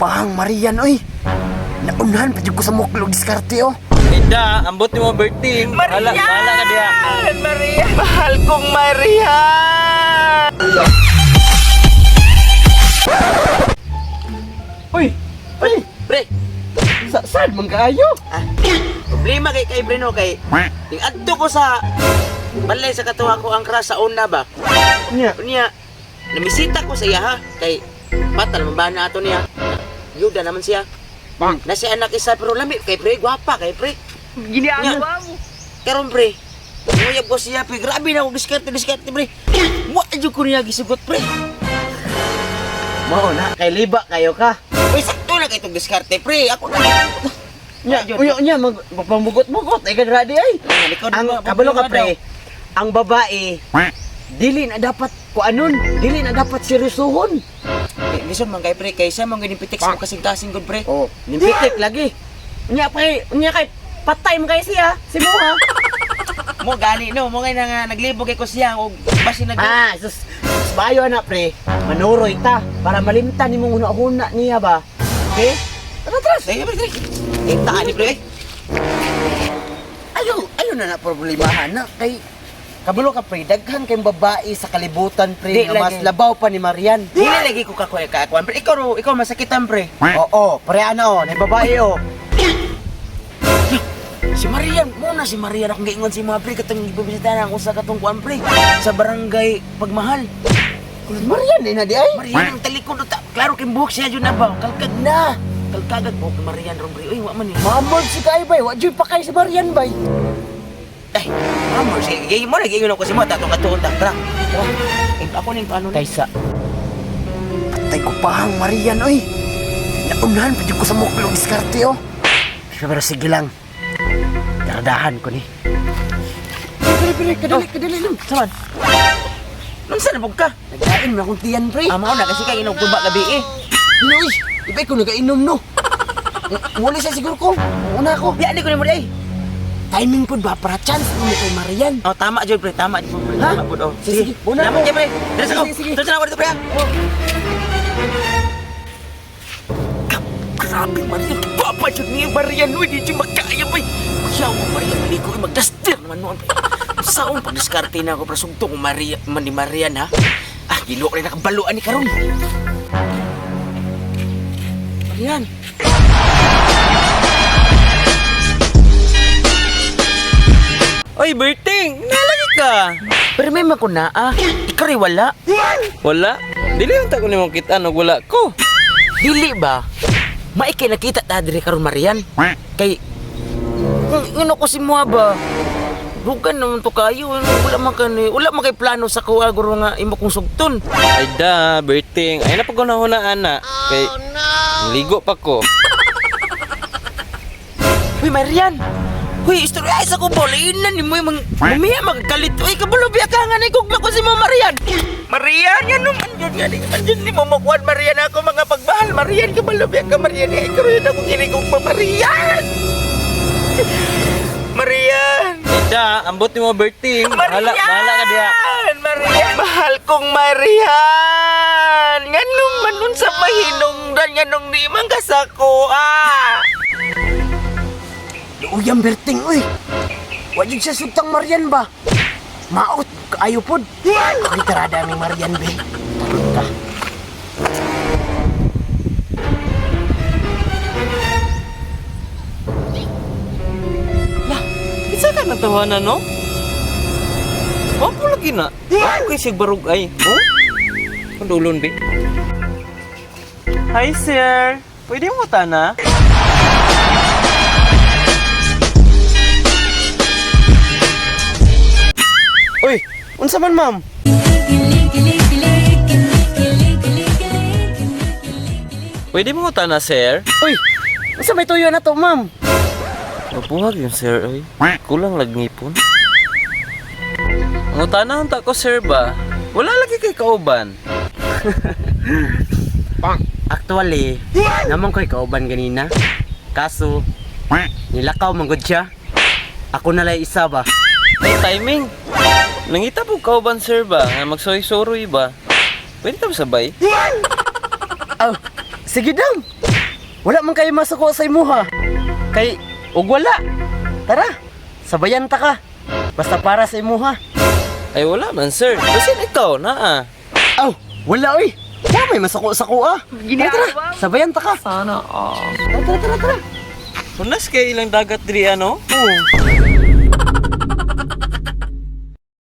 Pahang Marian oy. Naunhan pa jud ko sa muklog diskarte oh. Ida, ambot nimo Berting. Bahala, bahala ka diha. Maria! Mahal kong Maria! Uy! Uy! Pre, Sa saan man kaayo? ah, problema kay kay Breno kay ting adto ko sa balay sa katuwa ko ang crush sa una ba. Nya. Unya, namisita ko sa iya ha kay patal man ba na ato niya. Yuda naman siya. Na siya anak isa pero lami kay pre, gwapa kay pre. Ginagawa mo. Karon pre, nguyab ko siya pre, grabe na ako diskarte diskarte pre. Wa jud ko niya gisugot pre. Mao na kay liba kayo ka. Uy, sakto na kay itong diskarte pre. Ako na. Nya, uy, nya mag magpamugot-mugot ay kadra di ay. Ang kabalo ka pre. Ang babae dili na dapat kuanon, dili na dapat seryosohon. Listen man kay pre, kay siya man ganing pitex mo kasing-kasing gud pre. Oh, nimpitik lagi. Unya pre, unya kay patay mo kay siya, si Moha. Mo gani no, mo ngay na nga naglibog kay ko siya og basin nag Ah, sus, sus bayo na pre. Manuroy ta para malimtan nimong huna-huna niya ba. Okay? Tara tara, sige pre. Pre. Eh taan ni pre. Ayaw, ayaw na na problemahan na kay kabalo ka pre, daghan kay babae sa kalibutan pre Di nga mas lagi. labaw pa ni Marian. Dili lagi ko kakuha kaakuan pre. Ikaw ro, ikaw masakitan pre. Oo, pre ano oh, nay babae oh. Si Marian, mo na si Marian akong giingon si mga pre katong gibisitahan ako sa katong kuan pre sa barangay Pagmahal. Marian eh na di ay. Marian ang talikod ta. Klaro kay buhok siya jud na ba? Kalkag na. Kalkagag buhok ni Marian ron pre. Uy, wa man ni. Mamod si kay bay, wa jud pa kay si Marian bay. Ay, amor sige, mo na giingon ako si mo tatong katuon ta. Tara. Tara. Eh, ako ning paano ni. Kaysa patay ko pahang Marian oy. Naunhan pa jud ko sa muklog diskarte oh. Pero sige lang. Daradahan ko ni. Pre, pre, kadali, kadali lang. Saman. Nung saan ka? Nagkain mo akong tiyan, pre. Ah, mao na kasi kay inog tuba gabi eh. Hinoy, iba ko nagainom no. Wala siya siguro ko. Una ko. Biya ni ko nimo di ay. Timing po ba para chance mo kay Marian? Oh, tama jud pre, tama jud pre. Ha? Tama pud oh. Sige, sige. Una Salamat ko. kay pre. Diri sa ko. Sige, sige. Diri sa ako dito pre. ah. Grabe Marian, papa jud ni Marian uy, di jud makaya bay. Kuyaw mo Marian, maliko uy, magduster naman noon. Saon pag diskarte na ako pre sugto kung Maria man ni Marian ha. Ah, ginoo rin nakabaluan ni karon. Marian. Oy, Berting, nalagi ka. Pero may man ko na ah. Ikaw rin wala. Wala. Dili lang ta ko nimo kita og wala ko. Dili ba? Maikay nakita ta diri karon Marian. Kay kung ngano ko si Mua ba? Dugan naman to kayo, ano, wala man kani, wala man kay plano sa kuha guro nga imo kong sugton. Ay da, Berting. Ay na pag-una ana. Kay ligo pa ko. Uy Marian. Uy, istorya ay sa ko bolinan ni mo yung mamiya magkalit. Uy, kabalo biya ka nga ni gugma ko si mo Marian. Marian, nga naman yun nga ni man yun ni mo makuan Marian ako mga pagmahal Marian kabalo biya ka Marian ay karon ako ginigugma Marian. Marian. Ay da, ambot nimo Berting. Bahala, bahala ka diha. Marian! Mahal kong Marian! Nganong man sa mahinungdan, nganong di man kasako, ah! Luuyang berting oy. Wa jud siya sugtang Marian ba? Maot kaayo pod. Ay tarada ni Marian be. Tarot ka. Lah, isa ka natawanan no? Wapo lagi na. Wapo kay sig barug ay. Oh? Kundulon be. Hi sir. Pwede mo tana? Uy, unsa man ma'am? Pwede mo tana sir? Uy, unsa may tuyo na to ma'am? Mabuhag yun sir oy. Kulang lag ngipon. Ang utana ta ko sir ba? Wala lagi kay kauban. Actually, naman ko'y kauban ganina. Kaso, nilakaw man gud siya. Ako na lang isa ba? May timing. Nangita po kauban sir ba? Nga magsoy-soroy ba? Pwede ta sabay? Oh, sige dong. Wala man kayo masuko sa imuha. Kay ug wala. Tara, sabayan ta ka. Basta para sa imuha. Ay wala man, sir. Basin ikaw na ah. Aw, wala oy. Wala may masuko sa kuha. Tara, tara, sabayan ta ka. Sana ah. Tara, tara, tara, tara. Punas kay ilang dagat diri ano? Oo.